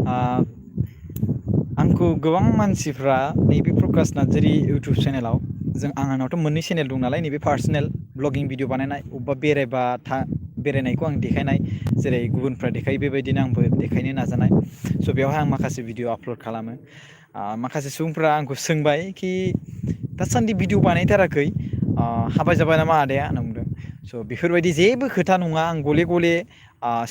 आंखौ गोबां मानसिफ्रा नैबे प्रकाश नार्जारी इउटुब चेनेलाव आंनावथ' मोननै चेनेल दं नालाय नैबे पार्सनेल ब्लगिं भिडिअ बानायनाय अबेबा बेरायबा बेरायनायखौ आं देखायनाय जेरै गुबुनफ्रा देखायो बेबायदिनो आंबो देखायनो नाजानाय स' बेवहाय आं माखासे भिडिअ आपल'ड खालामो माखासे सुबुंफ्रा आंखौ सोंबाय कि दासान्दि भिडिअ बानायथाराखै हाबा जाबाय नामा आदाया होनना बुंदों स' बेफोरबायदि जेबो खोथा नङा आं गले गले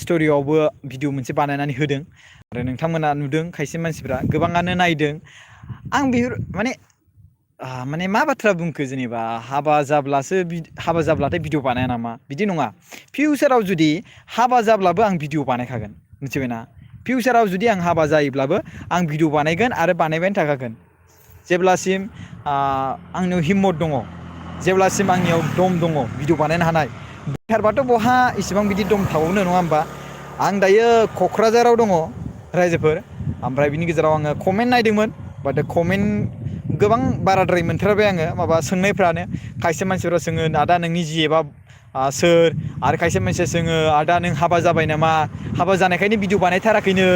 स्ट'रियावबो भिडिअ मोनसे बानायनानै होदों आरो नोंथांमोना नुदों खायसे मानसिफ्रा गोबाङानो नायदों आं बेफोर माने मा बाथ्रा बुंखो जेनेबा हाबा जाब्लाथाय भिडिअ बानाया नामा बिदि नङा फिउचाराव जुदि हाबा जाब्लाबो आं भिडिअ बानायखागोन मिथिबायना फिउचाराव जुदि आं हाबा जायोब्लाबो आं भिडिअ बानायगोन आरो बानायबायानो थाखागोन जेब्लासिम आंनियाव हिम्मत दङ जेब्लासिम आंनियाव दम दङ भिडिअ बानायनो हानाय बेखारबाथ' बहा इसिबां बिदि दम थाबावनो नङा होमबा आं दायो क'क्राझाराव दङ रायजोफोर ओमफ्राय बिनि गेजेराव आङो कमेन्ट नायदोंमोन बाट कमेन्ट गोबां बाराद्राय मोनथारबाय आङो माबा सोंनायफ्रानो खायसे मानसिफ्रा सोङो आदा नोंनि जि एबा सोर आरो खायसे मानसिया सोङो आदा नों हाबा जाबाय नामा हाबा जानायखायनो भिडिअ बानायथाराखैनो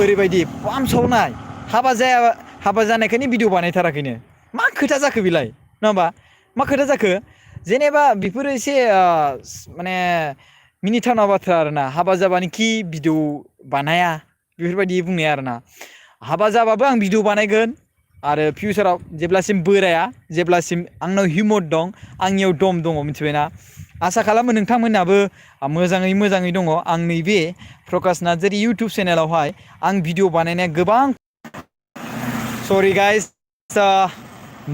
ओरैबायदि बामसावनाय हाबा जानायखायनो भिडिअ बानायथाराखैनो मा खोथा जाखो बेलाय नङा होमबा मा खोथा जाखो जेनेबा बेफोरो एसे माने मिनिथावना बाथ्रा आरोना हाबा जाबानोखि भिडिअ बानाया बेफोरबायदि बुंनाय आरोना हाबा जाबाबो आं भिडिअ बानायगोन आरो फिउचाराव जेब्लासिम बोराया जेब्लासिम आंनाव हिम्मत दं आंनियाव दम दङ मिथिबायना आसा खालामो नोंथांमोनाबो मोजाङै दङ आं नैबे प्रकाश नार्जारी इउटुब चेनेलावहाय आं भिडिअ बानायनाया गोबां सरि गाइस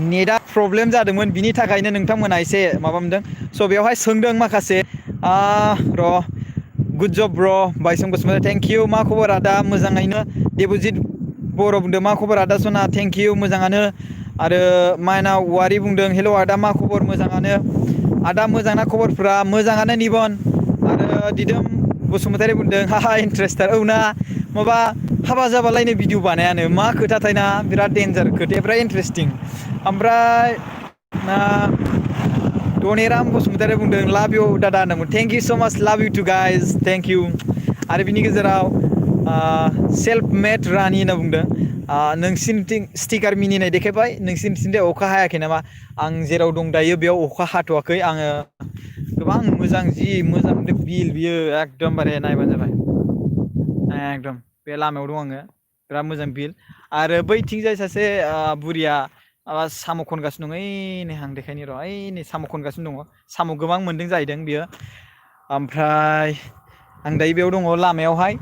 नेटआ प्रब्लेम जादोंमोन बिनि थाखायनो नोंथांमोना एसे माबा मोनदों स' बेवहाय सोंदों माखासे गुड जब ब्र बायसं बसुमतारी थेंक इउ मा खबर आदा मोजाङैनो देबजित बर' बुंदों मा खबर आदा सना थेंक इउ मोजाङानो आरो माइना औवारि बुंदों हेल' आदा मा खबर मोजाङानो आदा मोजांना खबरफ्रा मोजाङानो निबन आरो दिदोम बसुमतारी बुंदों हाहा इन्टारेस्टार औ ना माबा हाबा जाबालायनो भिडिअ बानायानो मा खोथाथाय ना बिराद डेन्जार खोथाया बिराद इन्टारेस्टिं ओमफ्राय धनेराम बसुमतारी बुंदों लाभ इउ दादा होनदोंमोन thank you so' much love you too guys thank you आरो बिनि गेजेराव सेल्फ मेड रानि होनना बुंदों नोंसिनिथिं स्टिकार मिनिनाय देखायबाय नोंसिनिथिं अखा हायाखै नामा आं जेराव दं दायो बेयाव अखा हाथ'वाखै आङो गोबां मोजां मोनदों बिल बियो एकदमबारे नायबानो जाबाय एकदम बे लामायाव दं आङो बिराद मोजां बिल आरो बैथिंजाय सासे बुरिया साम' खनगासिनो दं नै आं देखायनि र' नै साम' खनगासिनो दङ साम' गोबां मोनदों जाहैदों बियो ओमफ्राय आं दायो बेयाव दङ लामायावहाय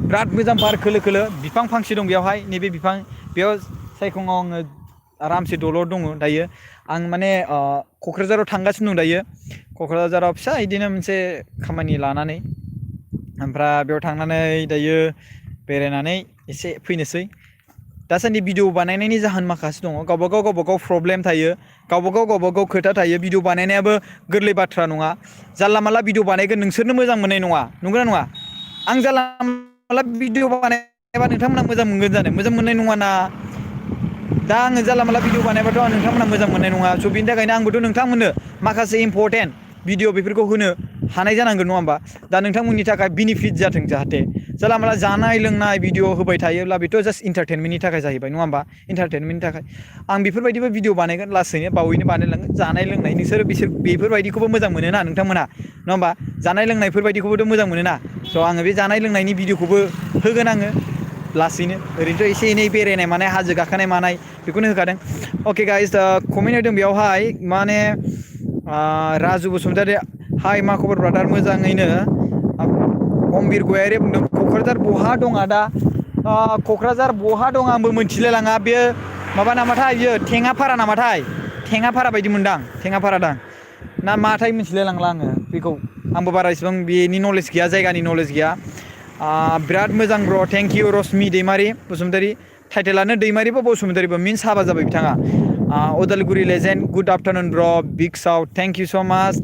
बिराद मोजां बार खोलो खोलो बिफां फांसे दं बेयावहाय नैबे बिफां बेयाव सायखङाव आङो आरामसे दलर दङ दायो आं माने क'क्राझाराव थांगासिनो दं दायो क'क्राझाराव फिसा बिदिनो मोनसे खामानि लानानै ओमफ्राय बेयाव थांनानै दायो बेरायनानै एसे फैनोसै दासान्दि भिडिअ बानायनायनि जाहोन माखासे दङ गावबागाव प्रब्लेम थायो गावबागाव खोथा थायो भिडिअ बानायनायाबो गोरलै बाथ्रा नङा जानला मानला भिडिअ बानायगोन नोंसोरनो मोजां मोननाय नङा नंगौना नङा आं जानला मानला भिडिअ बानायबा नोंथांमोना मोजां मोनगोन जानो मोजां मोननाय नङा ना दा आङो जानला मानला भिडिअ बानायबाथ' नोंथांमोना मोजां मोननाय नङा स' बिनि थाखायनो आंबोथ' नोंथांमोननो माखासे इम्परटेन्ट भिडिअ बेफोरखौ होनो हानाय जानांगोन नङा होमबा दा नोंथांमोननि थाखाय बेनिफिट जाथों जाहाथे जानला मानला जानाय लोंनाय भिडिअ होबाय थायोब्ला बेथ' जास्ट इन्टारटेनमेन्टनि थाखाय जाहैबाय नङा होमबा इन्टारटेनमेन्टनि थाखाय आं बेफोरबायदिबो भिडिअ बानायगोन लासैनो बावैनो बानायलांगोन जानाय लोंनाय बिसोर बेफोरबायदिखौबो मोजां मोनोना नोंथांमोना नङा होमबा जानाय लोंनायफोरबायदिखौबोथ' मोजां मोनोना स' आङो बे जानाय लोंनायनि भिडिअखौबो होगोन आङो लासैनो ओरैनोथ' एसे एनै बेरायनाय मानाय हाजो गाखोनाय मानाय बेखौनो होखादों अके गाइस कमेन्ट होदों बेयावहाय माने राजु बसुमतारी हाय मा खबर ब्रादार मोजाङैनो अमबिर गयारि बुंदों क'क्राझार बहा दं आदा क'क्राझार बहा दं आंबो मिथिलाय लाङा बेयो माबा नामाथाय बियो टेङापारा नामाथाय टेङापारा बायदि मोनदां टेङापारा दां ना माथाय मिथिलाय लांला आङो बेखौ आंबो बारा इसिबां बेनि नलेज गैया जायगानि नलेज गैया बिराद मोजां bro thank you Rashmi Daimari Basumatary टाइटेलानो दैमारिबो बसुमतारिबो मिन्स हाबा जाबाय बिथाङा Udalguri legend good afternoon bro big south thank you so' much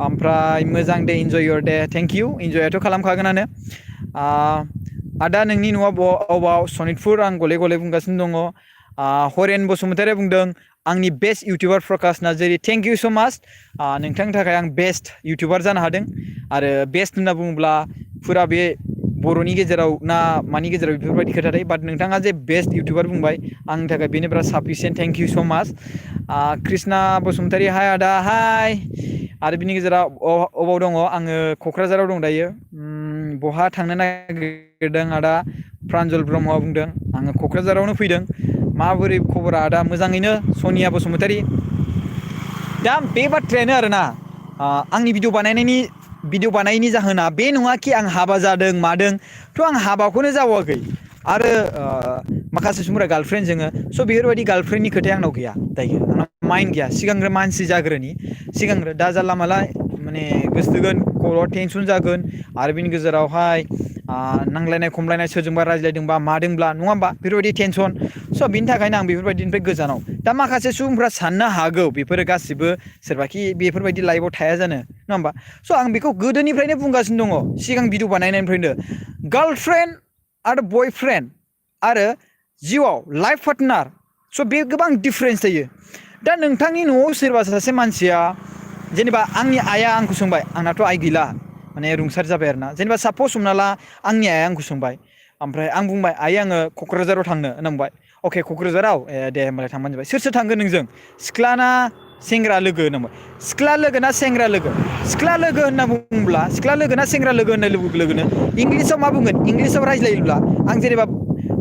ओमफ्राय मोजां दे इन्जय इयर दे थेंक इउ इन्जयाथ' खालामखागोनानो आदा नोंनि न'आ अबाव सनितपुर आं गले गले बुंगासिनो दङ हरेन बसुमतारी बुंदों आंनि best YouTuber Prakash Narzary thank you so' माच नोंथांनि थाखाय आं बेस्ट इउटुबार जानो हादों आरो बेस्ट होनना बुङोब्ला फुरा बे बर'नि गेजेराव ना मानि गेजेराव बेफोरबायदि खोथा थायो बाट नोंथाङा जे बेस्ट इउटुबार बुंबाय आंनि थाखाय बेनो बिराद साफिसियेन्ट थेंक इउ स' माच कृष्णा बसुमतारी हाय आदा हाय आरो बिनि गेजेराव अबाव दङ आङो क'क्राझाराव दं दायो बहा थांनो नागिरदों आदा प्रान्जल ब्रह्मआ बुंदों आङो क'क्राझारावनो फैदों माबोरै खबरा आदा मोजाङैनो सनिया बसुमतारी दा बे बाथ्रायानो आरोना आंनि भिडिअ बानायनायनि जाहोना बे नङा कि आं हाबा जादों मादों थ' आं हाबाखौनो जावाखै आरो माखासे सुबुंफोरा गार्लफ्रेन्ड जोङो स' बेफोरबायदि गार्लफ्रेन्डनि खोथाया आंनाव गैया दायो आंनाव माइन्ड गैया सिगांग्रो मानसि जाग्रोनि सिगांग्रो दा जानला माला माने गोसोगोन खर'आव टेनसन जागोन आरो बिनि गेजेरावहाय नांलायनाय खमलायनाय सोरजोंबा रायज्लायदोंबा मादोंब्ला नङा होमबा बेफोरबायदि टेनसन स' बिनि थाखायनो आं बेफोरबायदिनिफ्राय गोजानाव दा माखासे सुबुंफ्रा साननो हागौ बेफोरो गासिबो सोरबाखि बेफोरबायदि लाइफआव थाया जानो नङा होमबा स' आं बेखौ गोदोनिफ्रायनो बुंगासिनो दङ सिगां भिडिअ बानायनायनिफ्रायनो गार्लफ्रेन्ड आरो बयफ्रेन्ड आरो जिउआव लाइफ पार्टनार स' बे गोबां डिफारेन्स थायो दा नोंथांनि न'आव सोरबा सासे मानसिया जेनेबा आंनि आइया आंखौ सोंबाय आंनाथ' आइ गैला माने रुंसार जाबाय आरोना जेनेबा सापस हमना ला आंनि आइया आंखौ सोंबाय ओमफ्राय आं बुंबाय आइ आङो क'क्राझाराव थांनो होनना बुंबाय अके क'क्राझाराव दे होमबालाय थांबानो जाबाय सोर सोर थांगोन नोंजों सिख्ला ना सेंग्रा लोगो होनबाय सिख्ला लोगो ना सेंग्रा लोगो सिख्ला लोगो होनना बुङोब्ला सिख्ला लोगो ना सेंग्रा लोगो होननाय लोगो लोगोनो इंलिसाव मा बुंगोन इंलिसाव रायज्लायोब्ला आं जेनेबा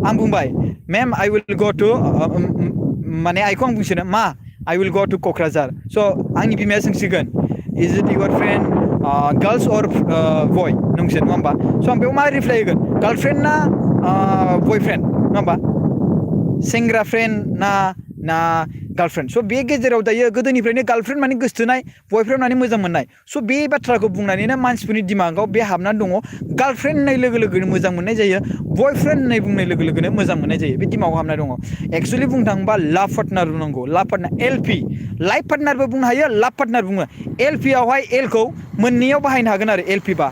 आं बुंबाय मेम आइ उइल ग टु माने आइखौ आं बुंसिनो मा आइ उइल ग टु क'क्राझार स' आंनि बिमाया सोंसिगोन इज इट युवर फ्रेन्ड गार्ल्स अर बय नंसिगोन नङा होमबा स' आं बेयाव मा रिप्लाय होगोन गार्लफ्रेन्ड ना बयफ्रेन्ड नङा होमबा सेंग्रा फ्रेन्ड ना गार्लफ्रेन्ड स' बे गेजेराव दायो गोदोनिफ्रायनो गार्लफ्रेन्ड माने गोसथोनाय बयफ्रेन्ड माने मोजां मोननाय स' बे बाथ्राखौ बुंनानैनो मानसिफोरनि दिमागाव बे हाबनानै दङ गार्लफ्रेन्ड होननाय लोगो लोगोनो मोजां मोननाय जायो बयफ्रेन्ड होननाय बुंनाय लोगो लोगोनो मोजां मोननाय जायो बे दिमागाव हाबनाय दङ एक्सुवेलि बुंनो थाङोबा लाभ पार्टनार बुंनांगौ लाभ पार्टनार एलपि लाइफ पार्टनारबो बुंनो हायो लाभ पार्टनार बुङो एलपि आवहाय एलखौ मोननैयाव बाहायनो हागोन आरो एलपि बा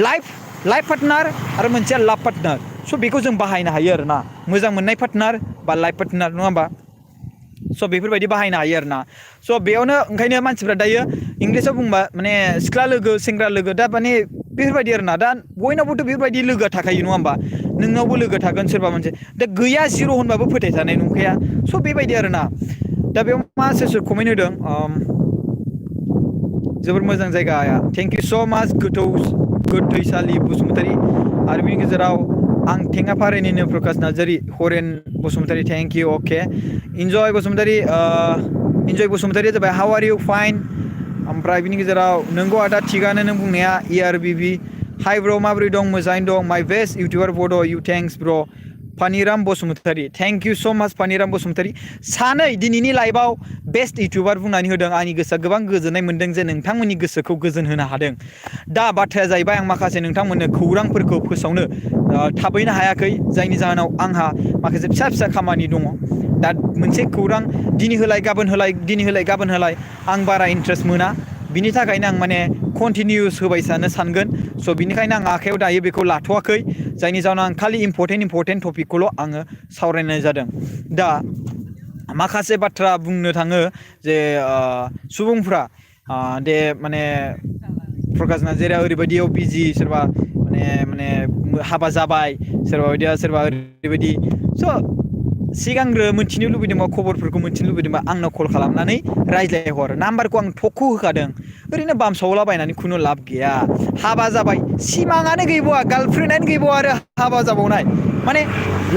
लाइफ पार्टनार आरो मोनसेया लाभ पार्टनार स' बेखौ जों बाहायनो हायो आरोना मोजां मोननाय पार्टनार बा लाइफ पार्टनार नङा होमबा स' बेफोरबायदि बाहायनो हायो आरोना स' बेयावनो ओंखायनो मानसिफ्रा दायो इंलिसाव बुंबा माने सिख्ला लोगो सेंग्रा लोगो दा माने बेफोरबायदि आरोना दा बयनावबोथ' बेफोरबायदि लोगोआ थाखायो नङा होमबा नोंनावबो लोगो थागोन सोरबा मोनसे दा गैया जिर' होनबाबो फोथायजानाय नंखाया स' बेबायदि आरोना दा बेयाव मा सोर सोर कमेन्ट होदों जोबोर मोजां जायगाया थेंक इउ स' माच गोथैसालि बसुमतारी आरो बिनि गेजेराव आं टेङापारानिनो प्रकाश नार्जारी हरेन बसुमतारी थेंक इउ अके इन्जय बसुमतारीया जाबाय हाउ आर इउ फाइन ओमफ्राय बिनि गेजेराव नोंगौ आदा थिगानो नों बुंनाया ERBV हाइ ब्र' माबोरै दं मोजाङैनो दं माइ बेस्ट इउटुबार बड' इउ थेंक्स ब्र' Paniram Basumatary thank you so' माच पानिराम बसुमतारी सानै दिनैनि लाइभआव बेस्ट इउटुबार बुंनानै होदों आंनि गोसोआ गोबां गोजोननाय मोनदों जे नोंथांमोननि गोसोखौ गोजोन होनो हादों दा बाथ्राया जाहैबाय आं माखासे नोंथांमोननो खौरांफोरखौ फोसावनो थाबैनो हायाखै जायनि जाहोनाव आंहा माखासे फिसा फिसा खामानि दङ दा मोनसे खौरां दिनै होलाय गाबोन होलाय दिनै होलाय गाबोन होलाय आं बारा इन्ट्रेस्ट मोना बिनि थाखायनो आं माने कन्टिनिउस होबाय थानो सानगोन स' बिनिखायनो आं आखायाव दायो बेखौ लाथ'वाखै जायनि जाहोनाव आं खालि इम्परटेन्ट टपिकखौल' आङो सावरायनाय जादों दा माखासे बाथ्रा बुंनो थाङो जे सुबुंफ्रा दे माने प्रकाश नार्जारीया ओरैबायदियाव बिजि सोरबा माने हाबा जाबाय सोरबा बायदिया सोरबा ओरैबायदि स' सिगांग्रो मिथिनो लुबैदोंबा खबरफोरखौ मिथिनो लुबैदोंबा आंनाव कल खालामनानै रायज्लायहर नाम्बारखौ आं थख' होखादों ओरैनो बामसावलाबायनानै खुनु लाब गैया हाबा जाबाय सिमाङानो गैबावा गार्लफ्रेन्डआनो गैबावा आरो हाबा जाबावनाय माने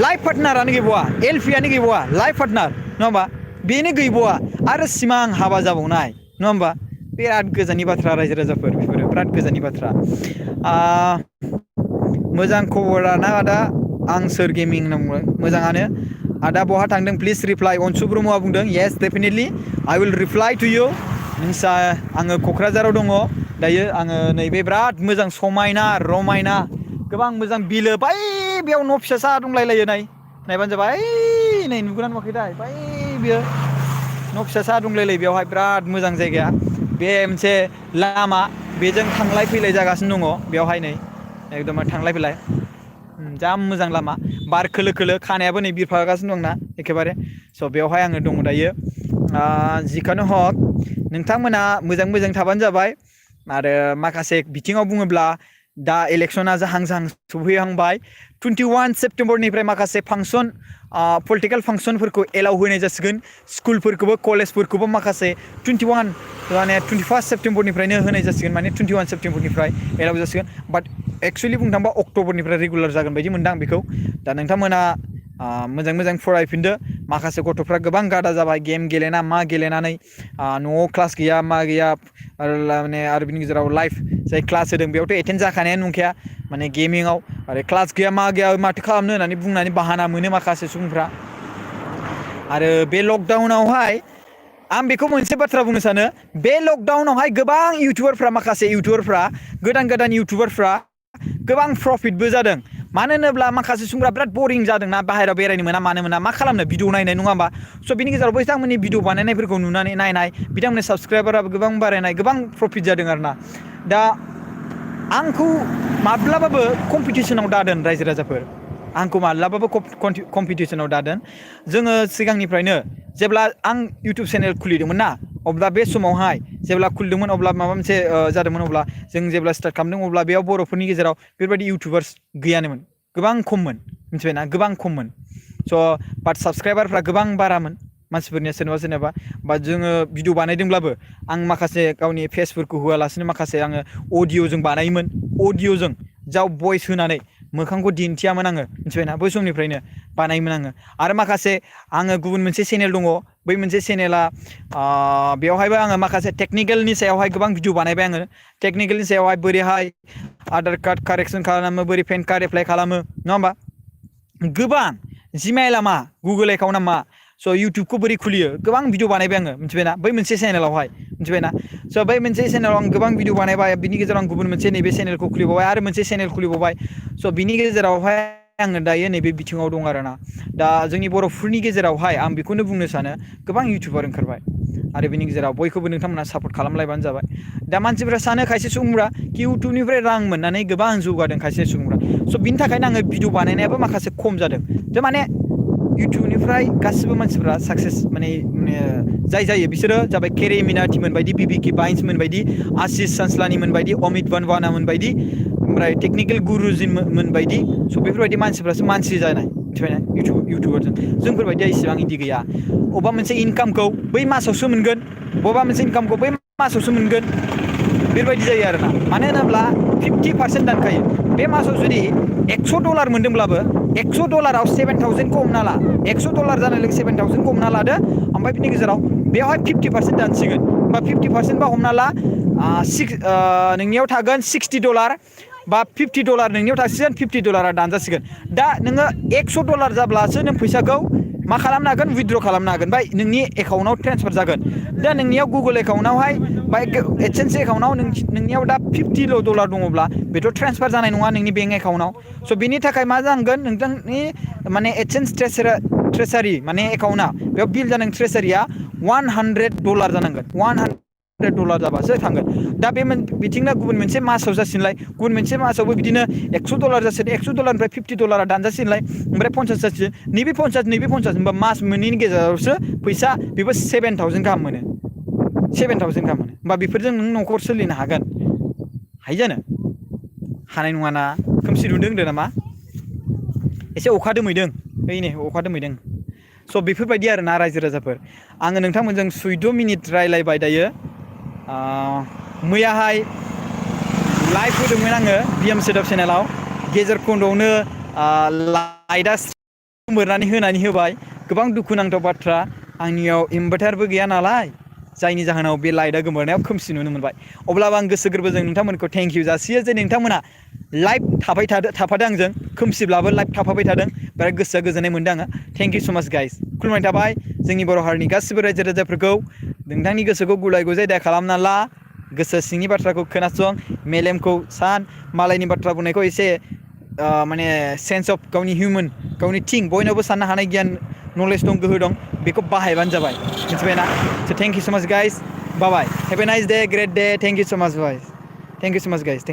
लाइफ पार्टनारानो गैबावा एलपिआनो गैबावा लाइफ पार्टनार नङा होमबा बेनो गैबावा आरो सिमां हाबा जाबावनाय नङा होमबा बिराद गोजाननि बाथ्रा रायजो राजाफोर बेफोरो बिराद गोजाननि बाथ्रा मोजां खबरा ना आदा आं सोर गेमिं होनना बुंबाय मोजाङानो आदा बहा थांदों प्लिज रिप्लाइ अनसु ब्रह्मआ बुंदों yes definitely I will reply to you नोंसा आङो क'क्राझाराव दङ दायो आङो नैबे बिराद मोजां समायना रमायना गोबां मोजां बिलो बै बेयाव न' फिसासा दंलायलायो नायबानो जाबाय नै नुगोना नुवाखैथाय बै बेयो न' फिसासा दंलायलायो बेयावहाय बिराद मोजां जायगाया बे मोनसे लामा बेजों थांलाय फैलाय जागासिनो दङ बेयावहाय नै एकदम थांलाय फैलाय जा मोजां लामा बार खोलो खोलो खानायाबो नै बिरफागासिनो दंना एखेबारे स' बेवहाय आङो दङ दायो जिखुनु हक नोंथांमोना मोजां थाबानो जाबाय आरो माखासे बिथिङाव बुङोब्ला दा इलेक्शना जाहां सफैहांबाय 21 सेप्टेम्बरनिफ्राय माखासे फांसन पलिटिकेल फांसनफोरखौ एलाउ होनाय जासिगोन स्कुलफोरखौबो कलेजफोरखौबो माखासे 21 माने 21 सेप्टेम्बरनिफ्रायनो होनाय जासिगोन माने 21 सेप्टेम्बरनिफ्राय एलाउ जासिगोन बाट एक्चुअलि बुंनो थाङोबा अक्ट'बरनिफ्राय रेगुलार जागोन बायदि मोनदां बेखौ दा नोंथांमोना मोजां फरायफिनदो माखासे गथ'फ्रा गोबां गादा जाबाय गेम गेलेना मा गेलेनानै न'आव क्लास गैया मा गैया आरो बिनि गेजेराव लाइभ जाय क्लास होदों बेयावथ' एटेन्ड जाखानायानो नंखाया माने गेमिंआव आरो क्लास गैया मा गैया माथो खालामनो होननानै बुंनानै बाहाना मोनो माखासे सुबुंफ्रा आरो बे लकडाउनावहाय आं बेखौ मोनसे बाथ्रा बुंनो सानो बे लकडाउनावहाय गोबां माखासे इउटुबारफ्रा गोदान इउटुबारफ्रा गोबां प्रफिटबो जादों मानो होनोब्ला माखासे सुबुंफ्रा बिराद बरिं जादोंना बाहेरायाव बेरायनो मोना मानो मोना मा खालामनो भिडिअ नायनाय नङा होमबा स' बिनि गेजेराव बिथांमोननि भिडिअ बानायनायफोरखौ नुनानै नायनाय बिथांमोननि साबस्क्राइबाराबो गोबां बारायनाय गोबां प्रफिट जादों आरोना दा आंखौ माब्लाबाबो कम्पिटिसनाव दादोन रायजो राजाफोर आंखौ माब्लाबाबो कम्पिटिसनाव दादोन जोङो सिगांनिफ्रायनो जेब्ला आं इउटुब चेनेल खुलिदोंमोन ना अब्ला बे समावहाय जेब्ला खुलिदोंमोन अब्ला माबा मोनसे जादोंमोन अब्ला जों जेब्ला स्टार्ट खालामदों अब्ला बेयाव बर'फोरनि गेजेराव बेबायदि इउटुबार्स गैयानोमोन गोबां खममोन मिथिबायना गोबां खममोन स' बाट साबस्क्राइबारफ्रा गोबां बारामोन मानसिफोरनिया सोरनाबा बाट जोङो भिडिअ बानायदोंब्लाबो आं माखासे गावनि फेसफोरखौ होआलासिनो माखासे आङो अडिअ'जों बानायोमोन अडिअ'जों जाव भइस होनानै मोखांखौ दिन्थियामोन आङो मिथिबायना बै समनिफ्रायनो बानायोमोन आङो आरो माखासे आङो गुबुन मोनसे चेनेल दङ बै मोनसे चेनेला बेवहायबो आङो माखासे टेक्निकेलनि सायावहाय गोबां भिडिअ बानायबाय आङो टेक्निकेलनि सायावहाय बोरैहाय आधार कार्ड कारेक्सन खालामो बोरै पेन कार्ड एप्लाइ खालामो नङा होमबा गोबां जिमेइला मा गुगोल एकाउन्टआ मा स' इउटुबखौ बोरै खुलियो गोबां भिडिअ बानायबाय आङो मिथिबायना बै मोनसे चेनेलावहाय मिथिबायना स' बै मोनसे चेनेलाव आं गोबां भिडिअ बानायबाय बिनि गेजेराव आं गुबुन मोनसे नैबे चेनेलखौ खुलिबावबाय आरो मोनसे चेनेल खुलिबावबाय स' बिनि गेजेरावहाय आङो दायो नैबे बिथिङाव दं आरोना दा जोंनि बर'फोरनि गेजेरावहाय आं बेखौनो बुंनो सानो गोबां इउटुबार ओंखारबाय आरो बिनि गेजेराव बयखौबो नोंथांमोना सापर्ट खालामलायबानो जाबाय दा मानसिफ्रा सानो खायसे सुबुंफ्रा कि इउटुबनिफ्राय रां मोननानै गोबां जौगादों खायसे सुबुंफ्रा स' बिनि थाखायनो आङो भिडिअ बानायनायाबो माखासे खम जादों जे माने इउटुबनिफ्राय गासिबो मानसिफ्रा साक्सेस माने जाय जायो बिसोरो जाबाय केरे मिनाटिमोन बायदि बिबिके बाइन्समोन बायदि आशिष सानस्लानिमोन बायदि अमित बानवानामोन बायदि ओमफ्राय टेक्निकेल गुरुजिमोन बायदि स' बेफोरबायदि मानसिफ्रासो मानसि जानाय मिथिबायना इउटुबारजों जोंफोरबायदिया इसेबां इदि गैया अबेबा मोनसे इनकामखौ बै मासावसो मोनगोन बबेबा मोनसे इनकामखौ बै मासावसो मोनगोन बेबायदि जायो आरोना मानो होनोब्ला 50% दानखायो बे मासाव जुदि $100 मोनदोंब्लाबो $100 7,000 खौ हमना ला $100 जानाय लोगो 7,000 खौ हमना लादो ओमफ्राय बिनि गेजेराव बेवहाय 50% दानसिगोन बा 50% बा हमना ला नोंनियाव थागोन $60 बा $50 नोंनियाव थासिगोन $50 दानजासिगोन दा नोङो $100 जाब्लासो नों फैसाखौ मा खालामनो हागोन विथड्र खालामनो हागोन बा नोंनि एकाउन्टआव ट्रेन्सफार जागोन दा नोंनियाव गुगोल एकाउन्टआवहाय बा एडसेन्स एकाउन्टआव नोंनियाव दा $50 दङब्ला बेथ' ट्रेन्सफार जानाय नङा नोंनि बेंक एकाउन्टआव स' बिनि थाखाय मा जानांगोन नोंथांनि माने एडसेन्स ट्रेसारि माने एकाउन्टआ बेयाव बिल जानाय ट्रेसारिया $100 जानांगोन $100 जाबासो थांगोन दा बे बिथिंना गुबुन मोनसे मासाव जासिनलाय गुबुन मोनसे मासावबो बिदिनो $100 जासिगोन $100निफ्राय $50 दानजासिनलाय ओमफ्राय 50 जासिगोन नैबे 50 होनबा मास मोननैनि गेजेरावसो फैसा बेबो 7,000 गाहाम मोनो 7,000 गाहाम मोनो होमबा बेफोरजों नों न'खर सोलिनो हागोन हायो जानो हानाय नङाना खोमसि नुदों होनदों नामा एसे अखा दोमैदों नै अखा दोमैदों स' बेफोरबायदि आरोना रायजो राजाफोर आङो नोंथांमोनजों 14 मिनिट रायलायबाय दायो मैयाहाय लाइभ होदोंमोन आङो बिएम सेटअप चेनेलाव गेजेर खन्दआवनो लाइटआ मोरनानै होनानै होबाय गोबां दुखुनांथाव बाथ्रा आंनियाव इनभार्टारबो गैया नालाय जायनि जाहोनाव बे लाइटआ गोमोरनायाव खोमसि नुनो मोनबाय अब्लाबो आं गोसो गोरबोजों नोंथांमोनखौ थेंक इउ जासियो जे नोंथांमोना लाइभ थाफादों आंजों खोमसिब्लाबो लाइभ थाफाबाय थादों बिराद गोसोआ गोजोननाय मोनदों आङो thank you so much guys खुलुमनाय थाबाय जोंनि बर' हारिनि गासिबो रायजो राजाफोरखौ नोंथांनि गोसोखौ गुलाय गुजाय दाय खालामना ला गोसो सिंनि बाथ्राखौ खोनासं मेलेमखौ सान मालायनि बाथ्रा बुंनायखौ एसे माने सेन्स अफ गावनि थिं बयनावबो साननो हानाय गियान नलेज दं गोहो दं बेखौ बाहायबानो जाबाय मिथिबायना स' thank you so much guys bye bye have a nice day great day thank you so much guys